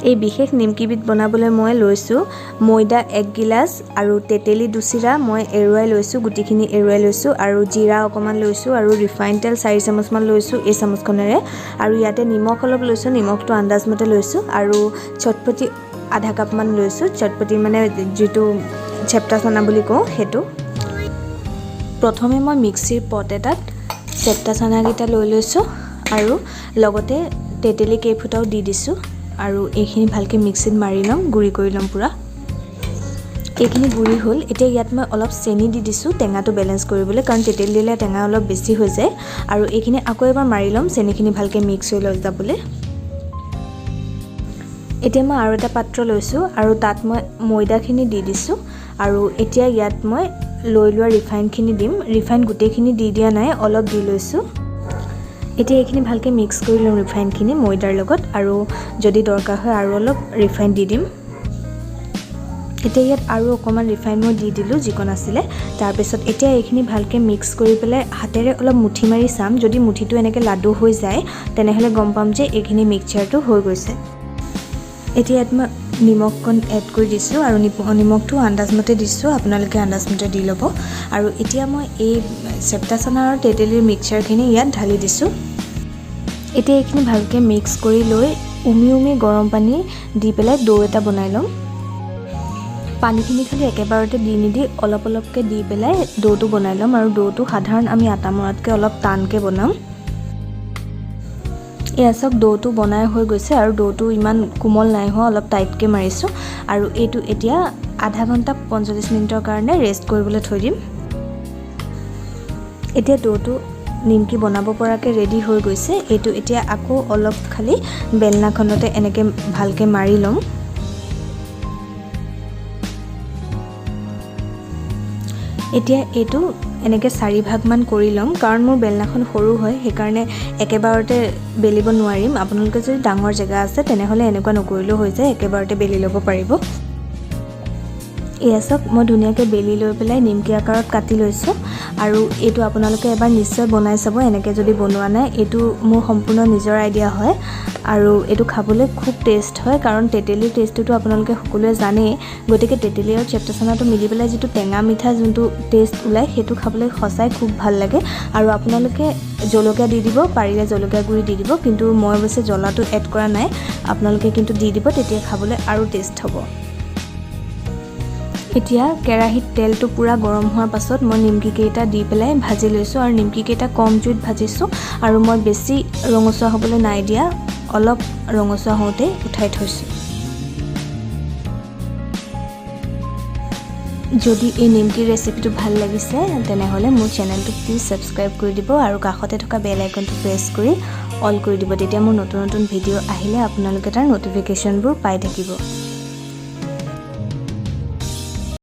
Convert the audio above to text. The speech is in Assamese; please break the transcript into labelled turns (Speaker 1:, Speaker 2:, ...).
Speaker 1: এই বিশেষ নিমকিবিধ বনাবলৈ মই লৈছোঁ ময়দা 1 গিলাচ আৰু তেতেলী 2 চিৰা মই এৰুৱাই লৈছোঁ, গুটিখিনি এৰুৱাই লৈছোঁ আৰু জিৰা অকণমান লৈছোঁ আৰু ৰিফাইন তেল 4 চামুচমান লৈছোঁ এই চামুচখনেৰে। আৰু ইয়াতে নিমখ অলপ লৈছোঁ, নিমখটো আন্দাজমতে লৈছোঁ আৰু চটপটি আধা কাপমান লৈছোঁ। চটপটি মানে যিটো চেপ্টা চানা বুলি কওঁ সেইটো। প্ৰথমে মই মিক্সিৰ পট এটাত চেপ্টা চানাকেইটা লৈ লৈছোঁ আৰু লগতে তেতেলী কেইফুটাও দি দিছোঁ আৰু এইখিনি ভালকৈ মিক্সিত মাৰি ল'ম, গুড়ি কৰি ল'ম পূৰা। এইখিনি গুড়ি হ'ল। এতিয়া ইয়াত মই অলপ চেনি দি দিছোঁ টেঙাটো বেলেঞ্চ কৰিবলৈ, কাৰণ তেতেলী দিলে টেঙা অলপ বেছি হৈ যায়। আৰু এইখিনি আকৌ এবাৰ মাৰি ল'ম চেনিখিনি ভালকৈ মিক্স হৈ লৈ যাবলৈ। এতিয়া মই আৰু এটা পাত্ৰ লৈছোঁ আৰু তাত মই ময়দাখিনি দি দিছোঁ আৰু এতিয়া ইয়াত মই লৈ লোৱা ৰিফাইনখিনি দিম। ৰিফাইন গোটেইখিনি দি দিয়া নাই, অলপ দি লৈছোঁ। এতিয়া এইখিনি ভালকৈ মিক্স কৰি ল'ম ৰিফাইনখিনি ময়দাৰ লগত আৰু যদি দৰকাৰ হয় আৰু অলপ ৰিফাইন দি দিম। এতিয়া ইয়াত আৰু অকণমান ৰিফাইন মই দি দিলোঁ যিকণ আছিলে। তাৰপিছত এতিয়া এইখিনি ভালকৈ মিক্স কৰি পেলাই হাতেৰে অলপ মুঠি মাৰি চাম। যদি মুঠিটো এনেকৈ লাডু হৈ যায়, তেনেহ'লে গম পাম যে এইখিনি মিক্সচাৰটো হৈ গৈছে। এতিয়া ইয়াত মই নিমখকণ এড কৰি দিছোঁ আৰু নিমখটো আন্দাজমতে দিছোঁ, আপোনালোকে আন্দাজমতে দি ল'ব। আৰু এতিয়া মই এই চেপ্টা চানা আৰু তেতেলীৰ মিক্সচাৰখিনি ইয়াত ঢালি দিছোঁ। এতিয়া এইখিনি ভালকৈ মিক্স কৰি লৈ উমি উমি গৰম পানী দি পেলাই দৌ এটা বনাই ল'ম। পানীখিনি খালি একেবাৰতে দি নিদি অলপ অলপকৈ দি পেলাই দৌটো বনাই ল'ম আৰু দৌটো সাধাৰণ আমি আটা মৰাতকৈ অলপ টানকৈ বনাম। এয়া চাওক, দৌটো বনাই হৈ গৈছে আৰু দৌটো ইমান কোমল নাই হোৱা, অলপ টাইটকৈ মাৰিছোঁ। আৰু এইটো এতিয়া আধা ঘণ্টা 45 মিনিটৰ কাৰণে ৰেষ্ট কৰিবলৈ থৈ দিম। এতিয়া দৌটো নিমকি বনাব পৰাকৈ ৰেডি হৈ গৈছে। এইটো এতিয়া আকৌ অলপ খালি বেলনাখনতে এনেকৈ ভালকৈ মাৰি ল'ম। এতিয়া এইটো এনেকৈ চাৰিভাগমান কৰি ল'ম, কাৰণ মোৰ বেলনাখন সৰু হয়, সেইকাৰণে একেবাৰতে বেলিব নোৱাৰিম। আপোনালোকে যদি ডাঙৰ জেগা আছে, তেনেহ'লে এনেকুৱা নকৰিলেও হৈ যায়, একেবাৰতে বেলি ল'ব পাৰিব। এয়া চাওক, মই ধুনীয়াকৈ বেলি লৈ পেলাই নিমকি আকাৰত কাটি লৈছোঁ। আৰু এইটো আপোনালোকে এবাৰ নিশ্চয় বনাই চাব এনেকৈ যদি বনোৱা নাই। এইটো মোৰ সম্পূৰ্ণ নিজৰ আইডিয়া হয় আৰু এইটো খাবলৈ খুব টেষ্ট হয়, কাৰণ তেতেলীৰ টেষ্টটোতো আপোনালোকে সকলোৱে জানেই। গতিকে তেতেলী আৰু চেপ্টা চানাটো মিলি পেলাই যিটো টেঙা মিঠা যোনটো টেষ্ট ওলায়, সেইটো খাবলৈ সঁচাই খুব ভাল লাগে। আৰু আপোনালোকে জলকীয়া দি দিব পাৰিলে, জলকীয়া গুড়ি দি দিব। কিন্তু মই অৱশ্যে জ্বলাটো এড কৰা নাই, আপোনালোকে কিন্তু দি দিব, তেতিয়া খাবলৈ আৰু টেষ্ট হ'ব। এতিয়া কেৰাহীত তেলটো পূৰা গৰম হোৱাৰ পাছত মই নিমকিকেইটা দি পেলাই ভাজি লৈছোঁ আৰু নিমকিকেইটা কম জুইত ভাজিছোঁ আৰু মই বেছি ৰঙচুৱা হ'বলৈ নাই দিয়া, অলপ ৰঙচুৱা হওঁতেই উঠাই থৈছোঁ। যদি এই নিমকিৰ ৰেচিপিটো ভাল লাগিছে, তেনেহ'লে মোৰ চেনেলটো প্লিজ ছাবস্ক্ৰাইব কৰি দিব আৰু কাষতে থকা বেল আইকনটো প্ৰেছ কৰি অল কৰি দিব। তেতিয়া মোৰ নতুন নতুন ভিডিঅ' আহিলে আপোনালোকে তাৰ ন'টিফিকেশ্যনবোৰ পাই থাকিব।